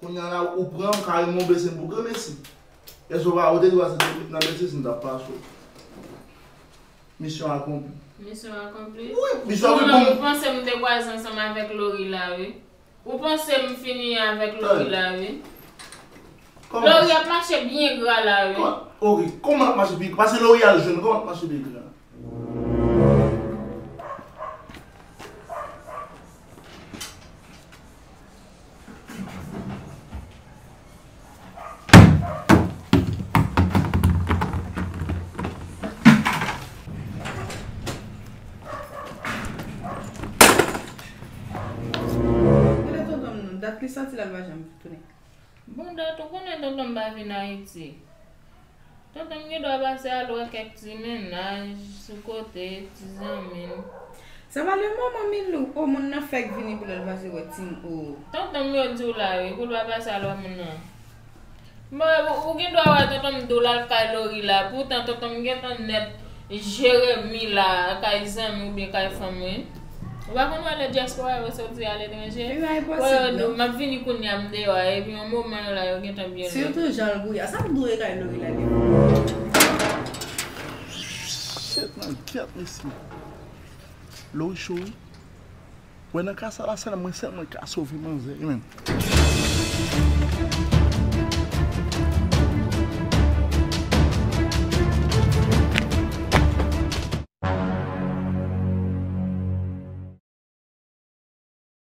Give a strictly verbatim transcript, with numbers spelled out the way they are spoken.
Kounye a la, ou pran m, kareman ou blese m pou granmesi. Èske w pa, ou te di w a se nan betiz m t ap pase w. Misyon akonpli. Misyon akonpli? Wi, misyon akonpli. Ou panse m te kwaze ansanm avèk Lori la, wi. Ou panse m fini avèk Lori la, wi. Lori ap mache byen gra la, wi. Ok, kòman l ap mache byen gra? Paske Lori al jwenn, kòman l ap mache byen gra? Kote tonton m nan? Dat li sòti la, l pa janm tounen. Bon, dat ou konnen tonton m pa vin Ayiti. Tonton m gen dwa pase al wè kèk ti mennaj sou kote, ti zanmi l. Sa pa le moman, Milou? O, moun nan fèk vini pou l al pase wè ti m, o. Tonton m yo di w la, wi, pou l pa pase al wè moun nan. Bon, ou, ou gen dwa wè tonton m di w l al kay Lori la, poutan tonton m gentan nèt Jeremi la, kay zanmi oubyen kay fanm, wi. Ou pa konn wè lè dyaspora yo soti aletranje? Li pa enposib, non. M ap vini kounye a, m deyò a, epi yon moman yo la, yo gentan byen lwen. Sitou jan l gouya. Sa m dwe kay Lori la gen? Shit, nan kyèt, mesye. Lori cho, wi. Wè, nan ka sa la, sèl mwen, sèl mwen ka sove manzè, wi, menm.